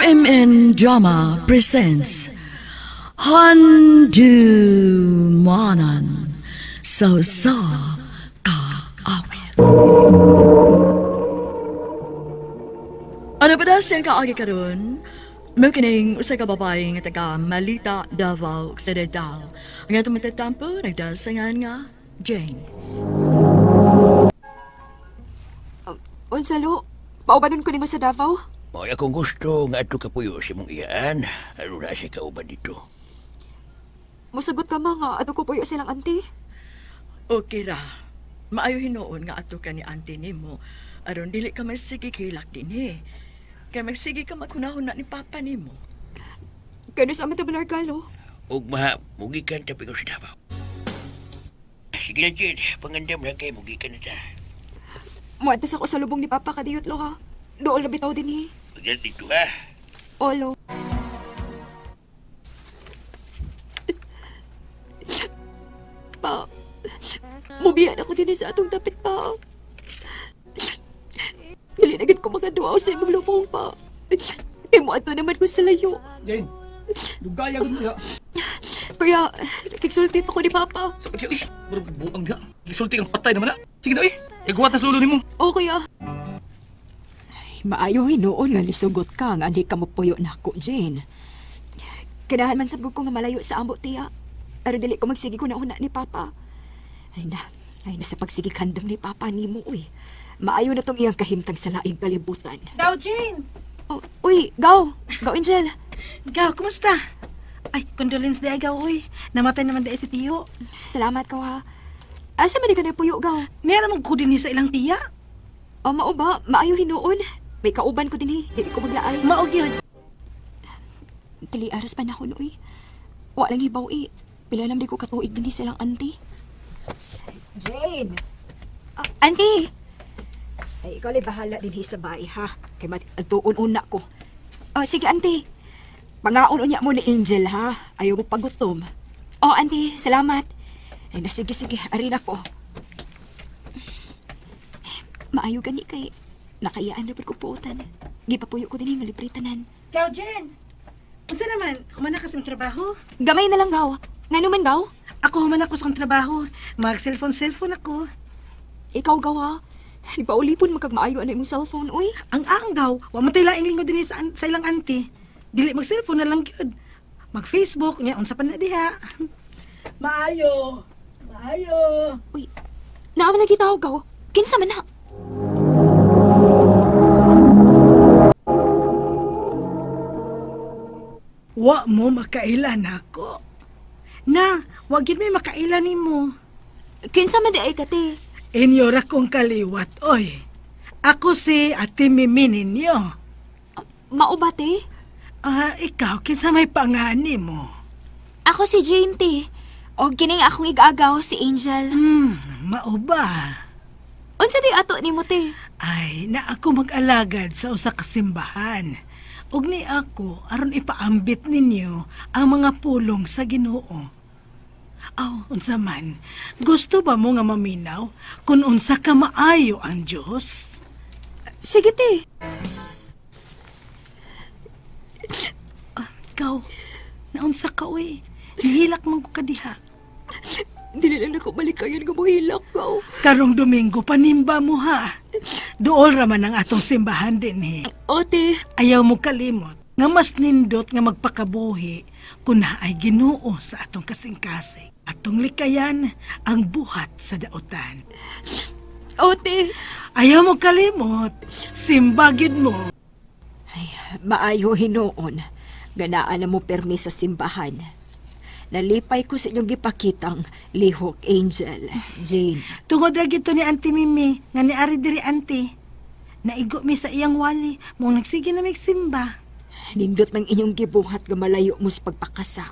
RMN Drama presents Handumanan sa Usa Ka Awit. Ano pa siyang kaagi karon? Mukining usa ka babae nga taga Malita, Davao Occidental. Ang atong matatampo nagdasangan nga Jane. Unsa lo? Paubanon ko nimo sa Davao? Mao akong gusto nga adto kapuyo sa imong iyaan. Aron na siya kauban dito. Musugot ka ma nga adto ko puyo silang auntie. Okay ra. Maayo hinuon nga adto ka ni auntie nimo aron dili ka magsige hilak dinhi. Kay magsige ka maghunahuna ni papa nimo. Kano sa aming tabalarkalo? Ug ma, mugikan ta pigo sa Davao. Sige na, Jane. Pangandam na kay mugikan na ta. Muadto sa ko sa lubong ni papa kadiyot lo ha. Dool na bitaw din eh. Pagdal dito ha. Olo. Pa, mubiyan ako din sa atong tapit pa. Dili na gid ko makaduaw sa imong lubong pa. Kay muadto naman ko sa layo. Jane, dugaya gud mo ya. Kuya, nakigsulti pa ko ni Papa. Sa pagsiya, uy, murag buang diha. Gisulti kang patay naman na. Sige na, uy. Iguwatas lulo nimo. Oo, kuya. Ay, maayo hinuon nga nisugot ka nga di ka mopuyo nako, Jane. Kanahan man sabgog ko nga malayo sa ambo, tiya. Aron dili ko magsige ko na una ni Papa. Ay na sa pagsige kandam ni Papa nimo, uy. Maayo na tong iyang kahimtang sa laing kalibutan. Gaw, Jane! Oh, uy, Gaw! Gaw, Angel! Gaw, kumusta? Ay, condolence di ay, Gaw, uy. Namatay naman di ay si Tiyo. Salamat ka, ha. Asa man di ka nagpuyo, Gaw? Meron mong ko din sa ilang tiya. O, mao ba? Maayo hinuon. May kauban ko din, eh. Dili ko maglaay. Mao gyud. Tili aras pa na ako, uy. Wa lang hibaw, eh. Pila lang di ko katuig din sa ilang auntie. Jane! Auntie! Ay, ikaw lay bahala din sa bahay, ha? Kay matuon una ko. Oh, sige, auntie. Pangaon unya mo ni Angel, ha? Ayaw mo pagutom. Oh, auntie, salamat. Ay, na, sige, sige. Arin ako. Maayo gani kay nakaiyaan na ko puutan. Gipapuyo ko din nga libre tanan. Gaw, Jen! Unsa naman? Humana ka sa trabaho? Gamay na lang, Gaw. Ngano man, Gaw? Ako humana ko sa trabaho. Mag-cellphone-cellphone ako. Ikaw, Gaw, ha? Nagpaulipon magkagmaayo ano imong cellphone, uy. Ang gaw, wa man tay laing linggo dinhi sa ilang auntie. Dili mag-cellphone na lang gyud. Mag-Facebook nya unsa pa na diha. Maayo. Maayo. Uy, naa man lagi tawo, Gaw. Kinsa man na? Wa mo makaila nako. Na, wa gyud may makaila nimo. Kinsa man di ay kate? Inyora kong kaliwat, oy. Ako si Ate Mimi ninyo. Mao ba, te? Ikaw, kinsa may pangani mo? Ako si Jane, te. O kining akong igagaw si Angel. Mao ba? Unsa di ato nimo, te? Ay, na ako mag-alagad sa usa ka simbahan. Ug ni ako aron ipaambit ninyo ang mga pulong sa Ginoo. Aw, unsa man, gusto ba mo nga maminaw kung unsa ka maayo ang Dios? Sige, te. Ikaw, naunsa ka, uy. Nihilak man ko kadiha. Dili lang ako balikayon nga mohilak, Gaw. Karong Domingo, panimba mo, ha? Duol raman ang atong simbahan din, eh. O, te. Ayaw mo kalimot nga mas nindot nga magpakabuhi kung naay Ginoo sa atong kasing-kasing. Atong likayan ang buhat sa daotan. O, te. Ayaw mo kalimot, simba gyud mo. Ay, maayo hinuon. Ganaan na mo permi sa simbahan. Nalipay ko sa inyong gipakitang lihok, Angel, Jane. Tungod ra gyud to ni Auntie Mimi, nga ni ari diri auntie. Naigo mi sa iyang wali, mong nagsige na migsimba. Nindot ng inyong gibuhat nga malayo mo sa pagpakasa.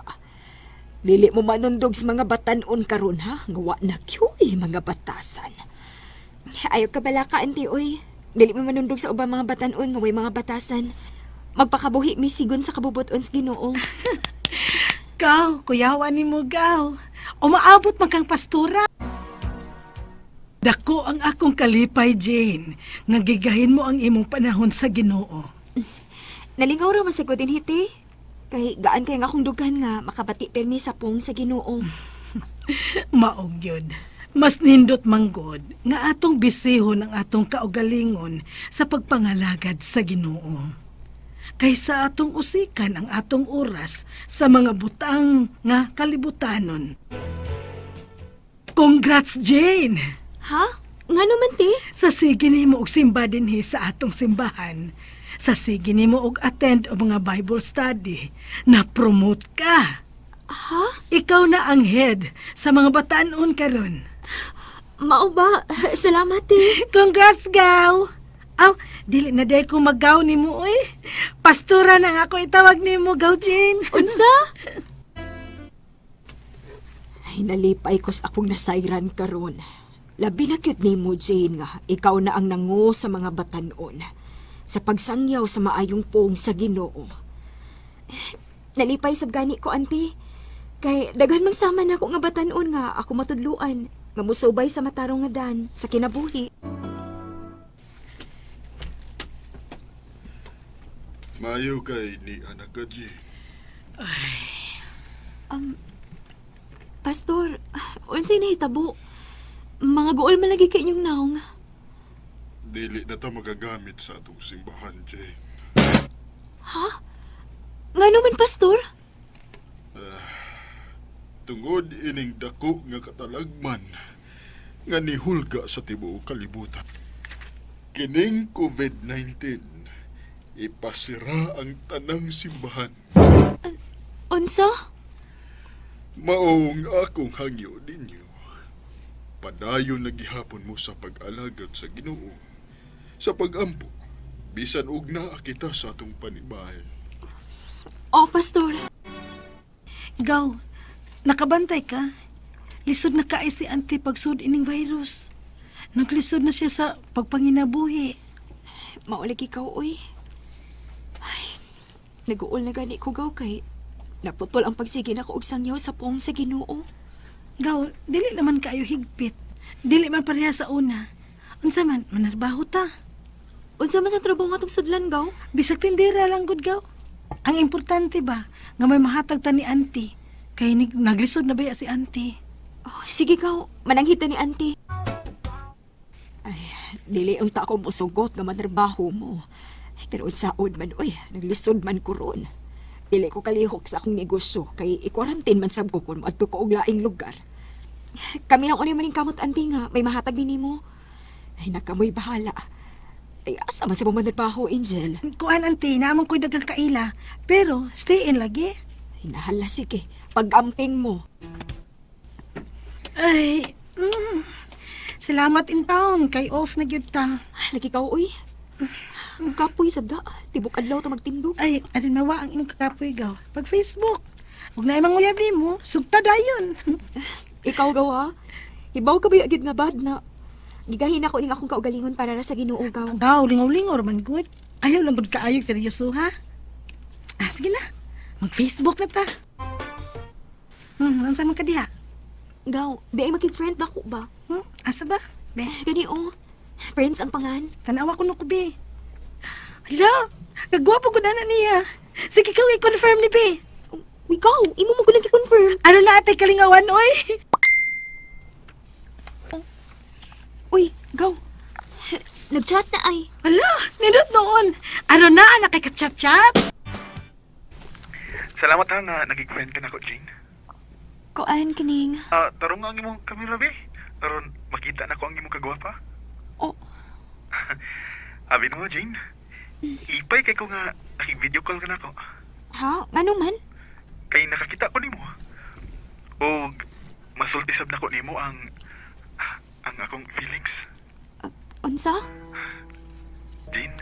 Lili mo manundog sa mga batanon karon ha, nga wa na kyuy mga batasan. Ayaw ka bala ka, auntie, uy. Dili mo manundog sa ubang mga batanon nga way mga batasan. Magpakabuhi mi sigon sa kabubuton sa Ginoo. Gaw, kuyawan ni mo, Gaw. Umaabot man kang pastora. Dako ang akong kalipay, Jane, nga gigahin mo ang imong panahon sa Ginoo. Nalingaw ra man sa ko din hiti. Kay gaan kay nga akong dugan nga makabati permi sa pong sa Ginoo. Maog yun. Mas nindot manggod nga atong bisihon ang atong kaugalingon sa pagpangalagad sa Ginoo. Kaysa atong usikan ang atong oras sa mga butang nga kalibutanon. Congrats, Jane! Ha? Nga naman, te? Sa sige nimo og simba dinhi sa atong simbahan. Sa sige nimo og attend og mga Bible study. Na-promote ka. Ha? Ikaw na ang head sa mga batanon karon. Mao ba? Salamat, te. Congrats, Gaw! Aw, dili na day ko maggaw nimo oy. Pastora na nga ako itawag nimo, Gaw Jane. Unsa? Ay, nalipay ko sa akong nasayran karon. Labi na cute nimo, Jane, nga ikaw na ang nango sa mga batanon sa pagsangyaw sa maayong poong sa Ginoo. Nalipay sab gani ko, auntie. Kay daghan mang sama na ako nga batanon nga ako matudluan nga musubay sa matarong nga dan sa kinabuhi. Mayo kay ni anak ka, Jane. Pastor, unsay nahitabo? Mga guol man lagi kay inyong naong. Dili na ta magagamit sa atong simbahan, Jane. Ha? Ngano man, Pastor? Tungod ining dako nga katalagman nga nihulga sa tibuok kalibutan. Kining COVID-19, ipasira ang tanang simbahan. Unsa? Maong akong hangyo ninyo. Padayon na gihapon mo sa pag-alagad sa Ginoo. Sa pag-ampo, bisan og naa kita sa atong panibay. Oh, Pastor. Gaw, nakabantay ka? Lisod na kaay si auntie pagsud ining virus. Naglisod na siya sa pagpanginabuhi. Maulig ikaw, uy. Ay, naguol na gani ko, Gaw, kay naputol ang pagsige nako og sangyaw sa poong sa Ginoo. Gaw, dili naman kaayo higpit. Dili man pareha sa una. Unsa man, manarbaho ta. Unsa man sa trabaho nga atong sudlan, Gaw? Bisag tindera lang gud, Gaw. Ang importante ba, nga may mahatag ta ni auntie. Kay naglisod na baya si auntie. Oh, sige, Gaw. Mananghita ni auntie. Ay, dili unta ako mosugot nga manarbaho mo. Ay, pero unsaon man, uy, naglisod man ko ron. Dili ko kalihok sa akong negosyo kay i-quarantine man sab ko kun moadto ko og laing lugar. Kami lang unay maning kamot, auntie, nga may mahatag ni nimo. Ay, nakamoy bahala. Ay, asa man sa mo manarbaho, Angel? Kuan, auntie, naamang ko'y daghang kaila. Pero, stay in lagi. Ay, nahala, sige. Pag-amping mo. Ay, Salamat in town, kay off na gyud ta. Lagi ka, uy. Kapoy sabda, tibok adlaw ta magtindog. Ay, alinawa ang imong kakapoy, Gaw. Pag Facebook, ug naay manguyab nimo, sugta dayon. Ikaw, Gaw, ha? Hibaw ka ba yung agad nga bad na gigahin ako ning akong kaugalingon para ra sa Ginoo, Gaw. Gaw, lingaw-lingaw man gud. Ayaw lang gud kaayog seryoso, ha? Ah, sige na. Mag-Facebook na ta. Unsa man ka diha? Gaw, di ay makig-friend na ko ba? Asa ba? Be. Gani, oh. Friends ang pangan. Tanawa ko no ko, be. Hala, kagwapo ko na na niya. Sige, ikaw i-confirm ni, be. Uy, ikaw, imo mo ko lang i-confirm. Ano na atay kalingawan, oy? Oh. Uy, gaw. Nag-chat na ay. Hala, nindot noon. Ano na, nakikachat-chat? Salamat ha nga naging friend ka na ko, Jane. Kuan, kining. Tarong nga ang imong kamera, be. Aron, makita na ko ang imong kagwapa. Oh. Abi mo, Jane. Lipay kay ko nga nakig-video call ka na ko. Ha? Ano man? Kay nakakita ko nimo. O masulti sab nako nimo ang akong feelings. Unsa? Jane,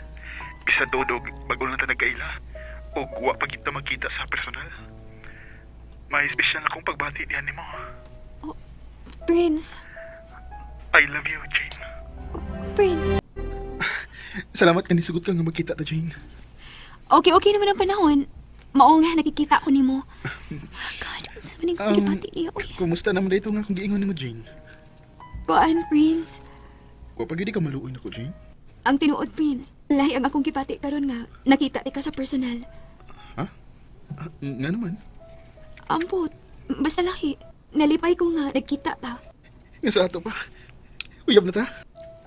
bisa dodog bag-o lang ta nagkaila. Og wa pa kita magkita sa personal. May espesyal akong pagbati diyan nimo. Oh, Prince. I love you, Jane. Prince. Salamat ka nisugot ka nga magkita ta, Jane. Okay, okay naman ang panahon. Mao nga nakikita ko nimo. God, unsa man ning gibati niya? Uy. Kumusta naman dito nga kung giingon nimo, Jane? Kuan, Prince. Wa pa gyud ka maluoy nako, Jane. Ang tinuod, Prince, lahi ang akong gibati karon nga nakita ti ka sa personal. Ha? Nga naman? Ambot, basta lahi. Nalipay ko nga nagkita ta. Nga sa ato pa. Uyab na ta?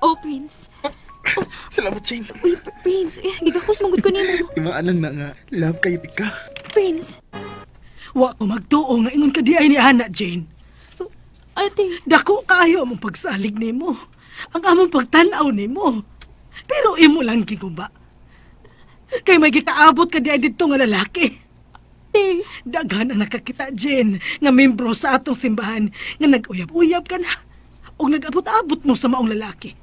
Oh, Prince. Oh. Salamat, Jane. Uy, Prince, gigakos manggod ko nimo. Imaan lang na nga, love kayo ka. Prince. Wa ko magtuo nga ingon ka di ay ni Ana, Jane. Ate. Dako kaayo among pagsalig nimo. Ang among pagtan-aw nimo. Pero imo lang giguba. Kay may gikaabot ka di ay didto nga lalaki. Ate. Daghan ang nakakita, Jane, nga membro sa atong simbahan nga nag-uyab-uyab ka na o nag-abot-abot mo sa maong lalaki.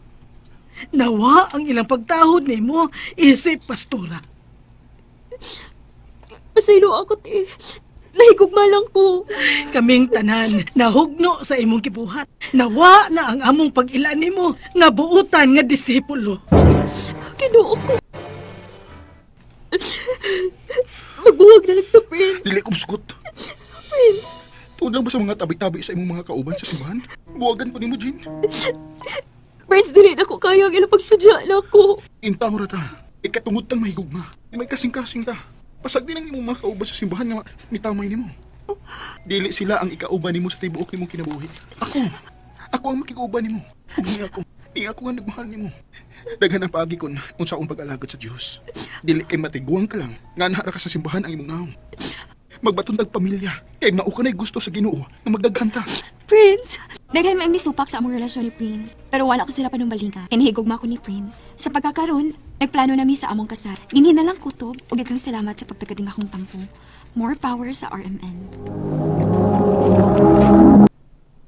Nawa ang ilang pagtahod nimo isip pastora. Pasaylo ako, te. Nahigugma lang ko. Kaming tanan nahugno sa imong gibuhat. Nawa na ang among pag-ila nimo nga buutan nga disipulo. Ginoo ko. Magbuwag na lang to, Prince. Dili ko musugot. Prince. Tuod lang ba sa mga tabi-tabi sa imong mga kauban sa simbahan? Buwagan pa nimo, Jane. Prince, dili na ko kaya ang ilang pagsudya na ko. Intaw ra ta. Ikatungod tang mahigugma. May kasing-kasing ta. Pasag din ang imong mga kauban sa simbahan nga mitamay nimo. Dili sila ang ikauban nimo sa tibuok nimong kinabuhi. Ako ang makikauban nimo. Ug ni ako nga nagmahal nimo. Daghan ang paagi kon unsaon pag-alagad sa Dios. Dili kay matiguang ka lang nga naa ra ka sa simbahan ang imong nawong. Magbaton tag pamilya kay mao ka nay gusto sa Ginoo nga magdaghan ta. Prince, daghan man misupak sa among relasyon ni Prince. Pero wala ko sila panumbalinga. Kinahigugma ko ni Prince. Sa pagkakaron, nagplano nami sa among kasal. Dinhi na lang kutob ug daghang salamat sa pagtagading akong tampo. More power sa RMN.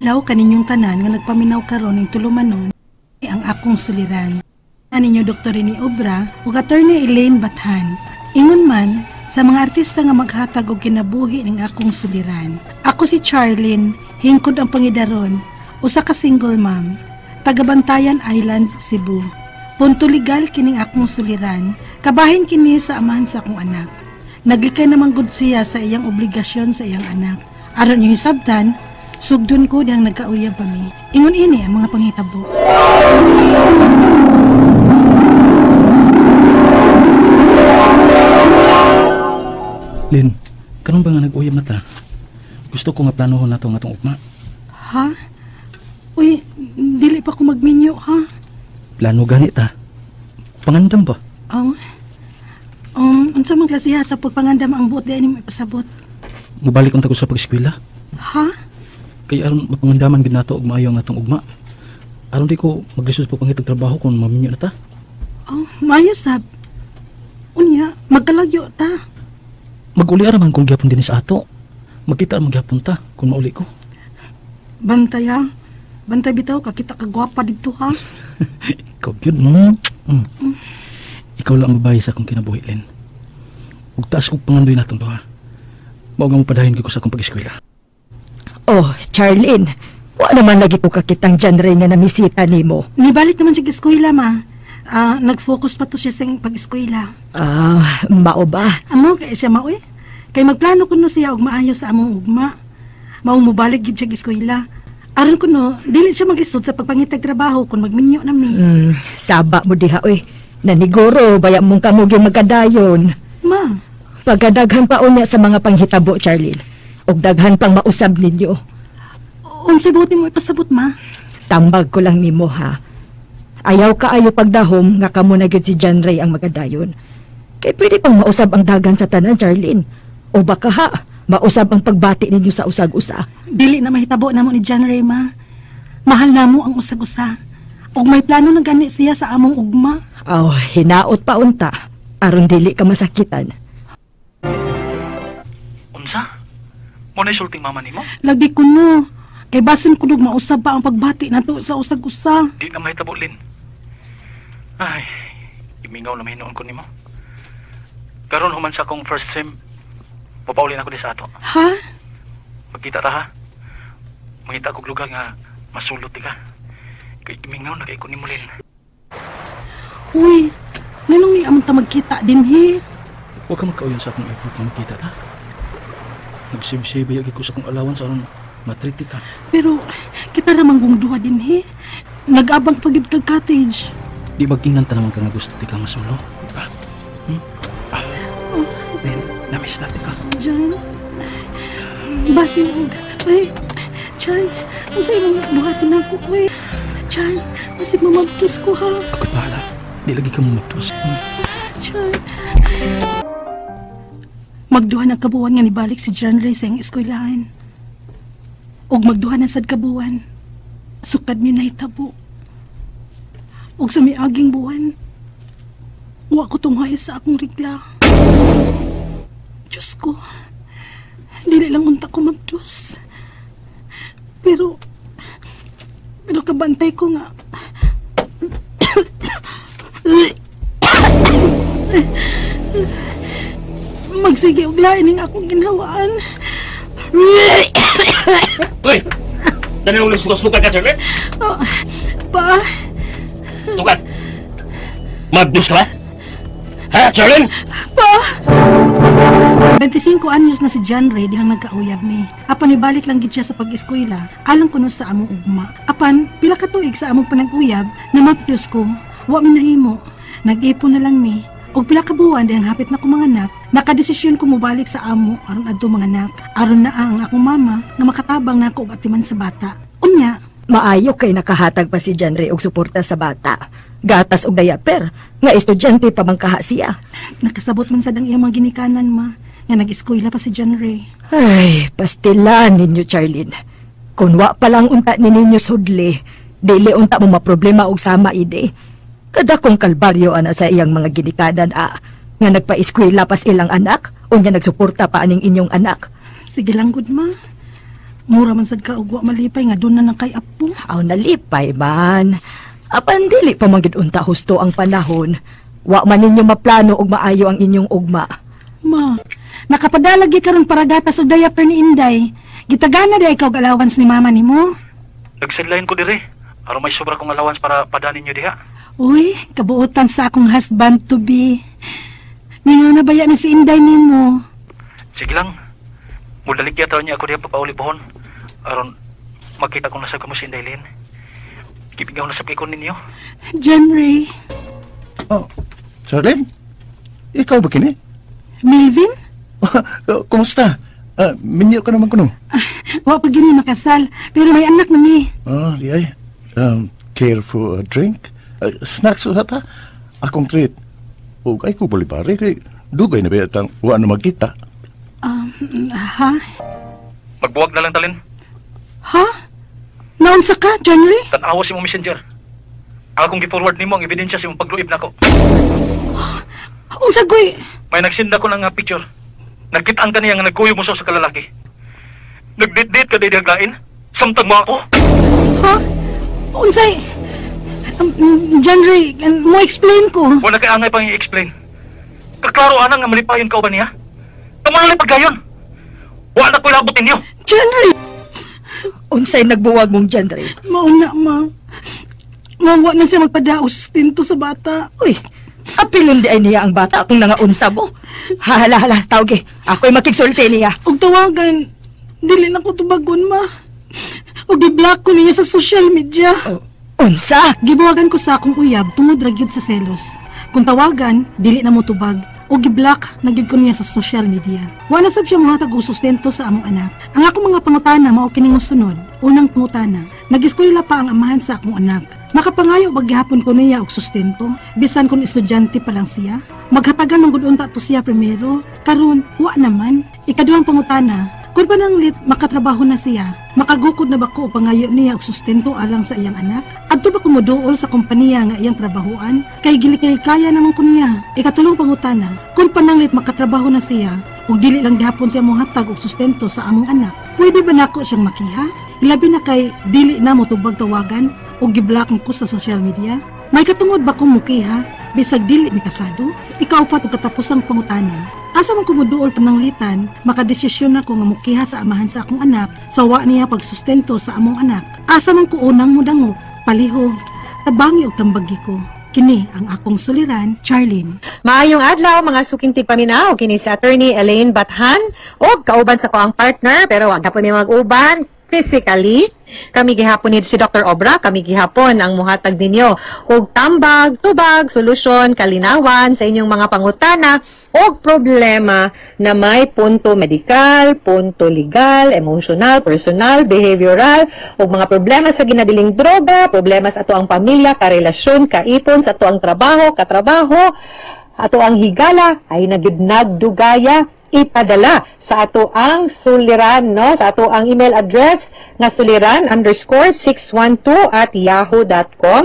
Law kaninyong tanan nga nagpaminaw karon ning tulumanon ang akong suliran. Aninyo Dr. Rene Obra ug Attorney Elaine Bathan. Ingon man sa mga artista nga maghatag og kinabuhi ning akong suliran. Ako si Charlene, hingkod ang pangidaron, usa ka single mom, taga Bantayan Island, Cebu. Punto legal kining akong suliran, kabahin kini sa amahan sa akong anak. Naglikay naman gud siya sa iyang obligasyon sa iyang anak. Aron yung hisabtan, sugdon ko diyang nagkauyab pa mi. Ingon ini ang mga panghitabo. Lin, karon ba nga nag-uyab na ta? Gusto ko nga planohon na to nga atong ugma. Ha? Uy, dili pa ko magminyo, ha? Plano gani ta. Pangandam ba? Oh. Unsa man klasiha sa pagpangandam ang buot diay nimo ipasabot? Mobalik unta ko sa pag-eskwela. Ha? Kay aron mapangandaman gid nato og maayo ang atong ugma. Aron di ko maglisod pa pangitag trabaho kung maminyo na ta. Oh, maayo sab. Unya, magkalagyo ta. Maguli ra man kung gyapon dinhi sa ato. Magkita ra man gyapon ta kung mauli ko. Bantay ha. Bantay bitaw kakita ka gwapa didto ha. Ikaw gyud mo. Ikaw lang ang babae sa akong kinabuhi, Lin. Ug taas kog pangandoy natong duha. Mao nga mopadayon gyud ko sa akong pag-eskwela. Oh, Charlene, wa naman lagi ko kakitang John Ray nga namisita nimo. Nibalik naman siya eskwela, ma. Nag-focus pa to siya sa pag-eskwela. Ah, mao ba? Amo kay siya maoy. Kay magplano kuno siya og maayo sa among ugma. Mao mobalik gyud siya eskwela. Aron kuno dili siya maglisod sa pagpangitag trabaho kun magminyo na mi. Saba mo diha oy. Naniguro baya mong kamo gyud magkadayon. Ma, pagkadaghan pa unya sa mga panghitabo, Charlene. Og daghan pang mausab ninyo. Unsay buot nimo ipasabot, ma? Tambag ko lang nimo ha. Ayaw kaayo pagdahom nga kamo na gyud si John Ray ang magadayon. Kay pwede pang mausab ang dagan sa tanan, Charlene. O baka ha, mausab ang pagbati ninyo sa usag-usa. Dili na mahitabo namo ni John Ray, ma. Mahal namo ang usag-usa. Og may plano na gani siya sa among ugma. Aw, hinaot pa unta. Aron dili ka masakitan. Unsa? Mo na sulting mama nimo? Lagi kuno. Kay basin kunog mausab pa ang pagbati nato sa usag-usa. Di na mahitabo, Lin. Ay, imingaw na mahinoon ko nimo. Karon human sa akong first sem, papaulin ako di sa ato. Ha? Magkita ta ha. Mangita kog lugar nga masulot di ka. Kay imingaw na kay ko nimo, Lin. Uy, nganong ni among ta magkita dinhi? Huwag ka magkauyon sa akong effort nga magkita ta. Nagsib-sib yagi ko sa akong allowance aron matriti ka. Pero kita ra man gong duha dinhi. Nag-abang pa gyud kag cottage. Di ba gingan tanawang ka nga gusto ti ka masulo? Di ba? Ah. Then, namiss natin ka. John, basin og... Ay, John, ang sa'yo mga buhatin ako, uy. John, basig mamagtos ko, ha? Ako'y bahala. Di lagi ka mamagtos. John. Magduha na kabuan nga nibalik si John Ray sa iyang eskwelahan. Og magduha na sad kabuan. Sukad mi nahitabo. Og sa miaging buwan, wa ko tunghay sa akong regla. Diyos ko, dili lang unta ko mabdos. Pero kabantay ko nga. Magsige og lain ang akong ginhawaan. Uy! Dali ulit suka-suka ka, Charlene? Oh, pa? Tukat! Magdus ka ba? Ha, Charlene? Pa! 25 anyos na si John Ray dihang nagkauyab mi. Apan ibalik lang gid siya sa pag-eskwela, alang kuno sa among ugma. Apan pila ka tuig sa among panag-uyab na mapdos ko, wa mi nahimo. Nag-ipon na lang mi. Og pila ka buwan dihang hapit na ko mga anak, nakadesisyon ko mobalik sa amo aron adto mga anak, aron na ang akong mama nga makatabang nako og atiman sa bata. Unya, maayo kay nakahatag pa si John Ray og suporta sa bata. Gatas og diaper, nga estudyante pa man kaha siya. Nakasabot man sad ang iyang mga ginikanan, ma, nga nag-eskwela pa si John Ray. Ay, pastilan ninyo, Charlene. Kung wa pa lang unta ni ninyo sudli, dili unta mo maproblema og sama ide. Kada kong kalbaryo ana sa iyang mga ginikanan a, nga nagpa-eskwela pas ilang anak, unya nagsuporta pa aning inyong anak. Sige lang gud, ma. Mura man sad ka og wa malipay nga doon na nang kay apo. Aw, nalipay man. Apan dili pa man gid unta husto ang panahon. Wa man ninyo maplano og maayo ang inyong ugma. Ma, nakapadalagi karon para gatas og diaper ni Inday. Gitagana di ikaw og allowance ni mama nimo. Nagsidline ko dire. Aron may sobra kong allowance para padanin niyo diha. Uy, kabuotan sa akong husband to be. Mingaw na baya ni si Inday nimo. Sige lang. Mudalik yata niya ako diha papauli pohon. Aron makita kong nasa kamo si Inday Lynn. Kipigaw na sa pikon ninyo. John Ray. Oh, Charlene? Ikaw ba kini? Melvin? Kumusta? Minyo ka naman kuno. Wa pa gini makasal, pero may anak na mi. Oh, di ay. Care for a drink? Snacks usa ta? Akong treat. Ug ay ko balibari kay dugay na ba tang wa na magkita. Ha? Magbuwag na lang talin. Ha? Naunsa ka, John Ray? Tan-awa si mo messenger. Akong gi-forward nimo ang ebidensya sa imong pagluib nako. Unsa goy? May nagsinda ko ng picture. Nagkita ang kaniya nga nagkuyog mo sa kalalaki. Nagdit-dit ka di lain. Samtang mo ako. Ha? Unsay? John Ray, mo explain ko. Wala kay angay pang i-explain. Kaklaro ana nga malipayon ka ba niya? Kamalay paggayon. Wala ko ilabot ninyo. John Ray! Unsay nagbuwag mong John Ray? Mauna, ma. Mawa na siya magpadaos sustento sa bata. Uy, apilon di ay niya ang bata kung nangaunsa mo. Hala, hala, tawgi. Ako'y makigsulti niya. Og tawagan, dili na ko tubagon, ma. Og i-block ko niya sa social media. Oh, unsa? Gibuwagan ko sa akong uyab tungod ra gyud sa selos. Kung tawagan, dili na mo tubag. O gi-block na gyud ko niya sa social media. Wala sab siya mohatag og sustento sa among anak. Ang akong mga pangutana mao kining mosunod. Unang pangutana, nag-eskwela pa ang amahan sa akong anak. Makapangayo ba gihapon ko niya og sustento bisan kung estudyante pa lang siya? Maghatagan man gud unta to siya primero. Karon wa naman. Ikaduhang pangutana, kung pananglit makatrabaho na siya, makagukod na ba ko o pangayo niya og sustento alang sa iyang anak? Adto ba ko moduol sa kompanya nga iyang trabahoan? Kay gilikay-kaya naman ko niya. Ikatulong pangutana, kung pananglit makatrabaho na siya, ug dili lang gihapon siya mohatag og sustento sa among anak, pwede ba nako siyang makiha? Ilabi na kay dili na motubag tawagan o giblock ko sa social media? May katungod ba kong mukiha bisag dili mi kasado? Ikaupat og katapusang pangutana, asa man kumuduol pananglitan, makadesisyon ako nga mukiha sa amahan sa akong anak, sa wa niya pagsustento sa among anak. Asa man ko unang mudangop, palihog, tabangi og tambagi ko. Kini ang akong suliran, Charlene. Maayong adlaw mga suking tigpaminaw kini si Attorney Elaine Bathan og kauban sa ko ang partner pero wag na po mi mag-uban. Physically. Kami gihapon ni si Dr. Obra, kami gihapon ang muhatag ninyo og tambag, tubag, solusyon, kalinawan sa inyong mga pangutana og problema na may punto medikal, punto legal, emotional, personal, behavioral, ug mga problema sa ginadiling droga, problema sa ato ang pamilya, karelasyon, kaipon, sa ato ang trabaho, katrabaho, ato ang higala ay nagdugaya, ipadala sa ato ang suliran, no, sa ato ang email address nga suliran_612@yahoo.com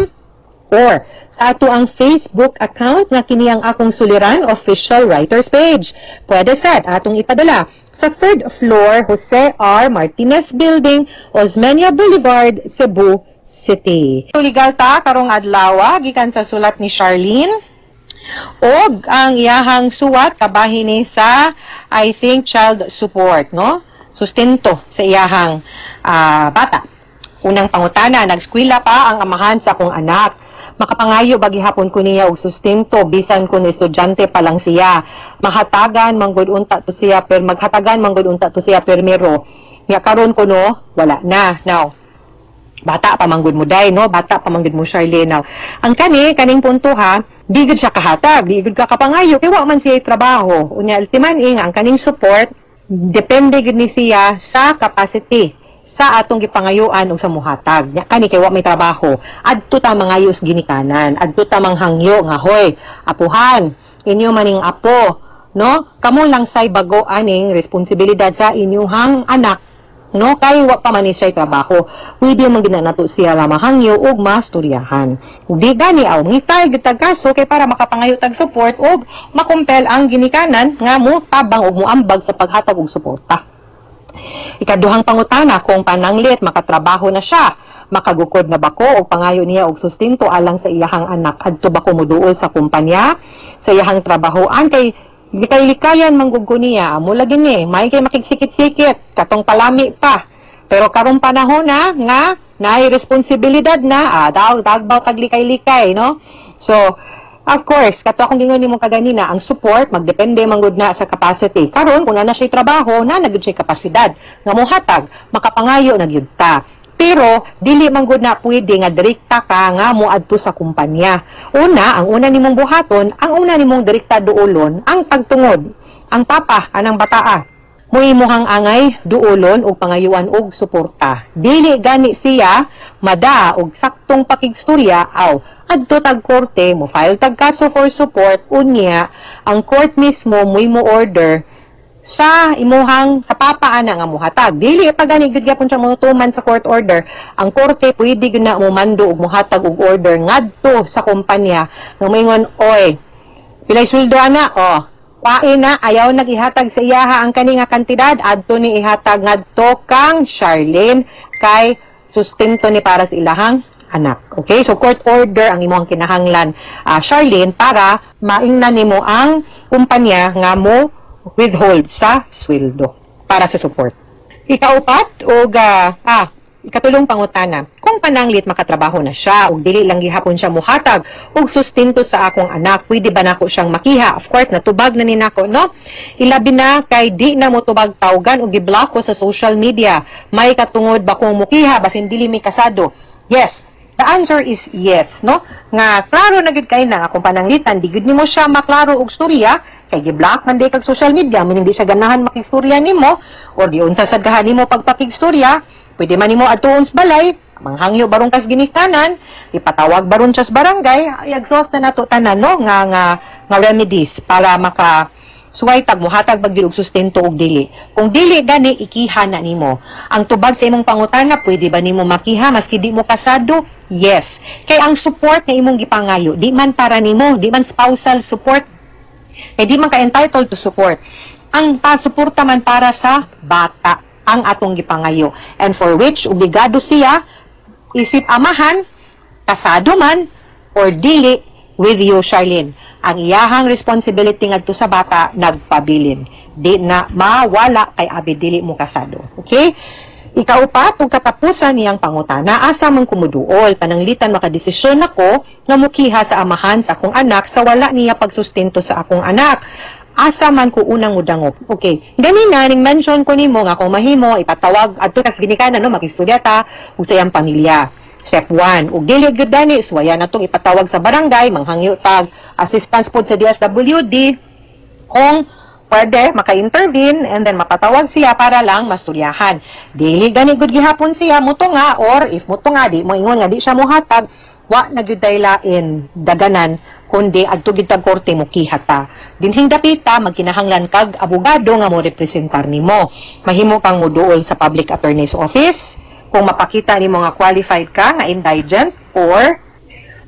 or sa ato ang Facebook account nga kini ang Akong Suliran Official Writers Page. Pwede sad atong ipadala sa third floor, Jose R. Martinez Building, Osmeña Boulevard, Cebu City. Legal ta karong adlaw gikan sa sulat ni Charlene. Og ang iyahang suwat kabahin ni sa, I think, child support, no? Sustento sa iyahang bata. Unang pangutana, nagskwela pa ang amahan sa akong anak. Makapangayo ba gihapon ko niya og sustento bisan kun estudyante pa lang siya? Mahatagan manggod unta to siya per maghatagan manggod unta to siya permero. Nya karon kuno wala na. Now, bata pa manggod mo day, no? Bata pa manggod mo, Charlene. Now, ang kani kaning punto ha, di gud siya kahatag, di gud ka kapangayo kay wa man siya trabaho. Unya ultiman ing ang kaning support depende gud ni siya sa capacity sa atong gipangayuan og sa muhatag. Nya kani kay wa may trabaho, adto ta mangayo sa ginikanan, adto ta manghangyo nga, "Hoy, apuhan, inyo maning apo, no? Kamo lang say bago aning responsibilidad sa inyuhang anak, no? Kay wa pa man ni siya trabaho." Pwede man gid na nato siya mahangyo og masturyahan. Ug di gani aw mangitay gid tag kaso kay para makapangayo tag support og makumpel ang ginikanan nga mo tabang og moambag sa paghatag og suporta. Ikaduhang pangutana, kung pananglit makatrabaho na siya, makagukod na bako og pangayo niya og sustento alang sa iyahang anak? Adto ba ko moduol sa kumpanya sa iyahang trabahoan? Kay likay-likayan manggug ko niya, amo lagi ni may kay makigsikit-sikit katong palami pa, pero karong panahon na nga naay responsibilidad na, daw dagbaw taglikay-likay, no? So of course, kato akong gingon nimo kaganina, ang support magdepende manggod na sa capacity. Karon kung naa na siya trabaho, na na gyud siya kapasidad nga mohatag, makapangayo na gyud ta. Pero dili man gud na pwede nga direkta ka nga moadto sa kumpanya. Una, ang una nimong buhaton, ang una nimong direkta duolon ang tagtungod, ang papa anang bataa. Muimuhang angay duolon og pangayuan og suporta. Dili gani siya mada og saktong pakigstorya, aw adto tag korte, mo file tag kaso for support. Unya ang court mismo mo'y mo order sa imuhang sa papa ana nga muhatag. Dili pa gani gud gyapon siya motuman sa court order. Ang korte pwede gyud na mo mando og mohatag og order ngadto sa kumpanya nga moingon, "Oy, pilay sweldo ana? Oh, pain na, ayaw nag-ihatag sa iyaha ang kani nga kantidad, adto ni ihatag ngadto kang Charlene kay sustento ni para sa ilahang anak." Okay? So court order ang imong kinahanglan, Charlene, para maingnan nimo ang kumpanya nga mo withhold sa sweldo para sa support. Ikaupat og ikatulong pangutana, kung pananglit makatrabaho na siya ug dili lang gihapon siya muhatag og sustento sa akong anak, pwede ba nako siyang makiha? Of course, natubag na ni nako, no? Ilabi na kay di na mo tubag tawgan og giblock ko sa social media. May katungod ba kung mukiha basin dili mi kasado? Yes. The answer is yes, no? Nga klaro na gyud kay na nga kung pananglitan di gyud nimo siya maklaro og storya kay gi-block man di kag social media, meaning di siya ganahan makigstorya nimo or giunsa sad gahan nimo pagpakigstorya, pwede man nimo adtuon sa balay, manghangyo barong kas ginikanan, ipatawag baron siya sa barangay, i-exhaust na nato tanan, no, nga remedies para maka suway tag muhatag bag og sustento og dili. Kung dili gani, ikiha na nimo. Ang tubag sa imong pangutana, pwede ba nimo makiha maski di mo kasado? Yes. Kay ang support nga imong gipangayo, di man para nimo, di man spousal support. Kay di man ka entitled to support. Ang pasuporta man para sa bata ang atong gipangayo. And for which obligado siya isip amahan, kasado man or dili with you, Charlene. Ang iyahang responsibility ngadto sa bata nagpabilin. Di na mawala kay abi dili mo kasado. Okay? Ikaupat ug katapusan niyang pangutana, asa man kumuduol pananglitan makadesisyon ako nga mukiha sa amahan sa akong anak sa wala niya pagsustento sa akong anak? Asa man ko unang mudangop? Okay. Ganina, ning mention ko nimo nga kung mahimo, ipatawag adto tas ginikanan, no, makistorya ta ug sa iyang pamilya. Step 1. Ug dili gyud dani, suwayan natong ipatawag sa barangay, manghangyo tag assistance pod sa DSWD kung pwede maka-intervene and then mapatawag siya para lang masturyahan. Dili gani gud gihapon siya mutunga, or if mutunga, di mo ingon nga di siya muhatag, wa na gyud lain daganan kundi adto gyud tag korte, mukiha ta. Dinhing dapita, magkinahanglan kag abogado nga mo representar nimo. Mahimo kang muduol sa public attorney's office kung mapakita nimo nga qualified ka nga indigent, or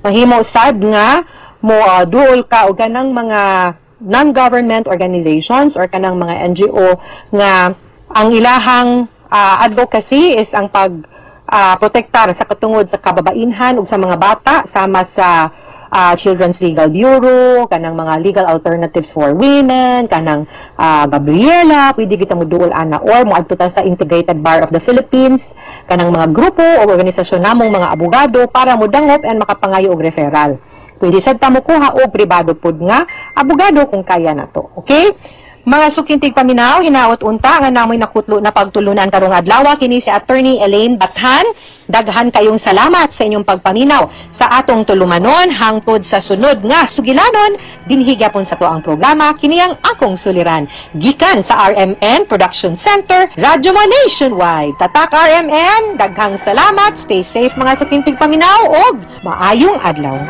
mahimo sad nga mo duol ka og kanang mga non-government organizations or kanang mga NGO nga ang ilahang advocacy is ang pag protektar sa katungod sa kababainhan ug sa mga bata, sama sa Children's Legal Bureau, kanang mga Legal Alternatives for Women, kanang Gabriela, pwede kita moduol ana, or moadto ta sa Integrated Bar of the Philippines, kanang mga grupo o organisasyon namong mga abogado para modangop and makapangayo og referral. Pwede sad ta mokuha og pribado pud nga abogado kung kaya na to. Okay? Mga suking tigpaminaw, hinaot unta nga namoy nakutlo na pagtulunan karong adlaw. Kini si Attorney Elaine Bathan. Daghan kayong salamat sa inyong pagpaminaw sa atong tulumanon hangtod sa sunod nga sugilanon dinhi gyapon sa atoang programa, kini ang Akong Suliran, gikan sa RMN Production Center, Radyo Mo Nationwide. Tatak RMN, daghang salamat. Stay safe, mga suking tigpaminaw, og maayong adlaw.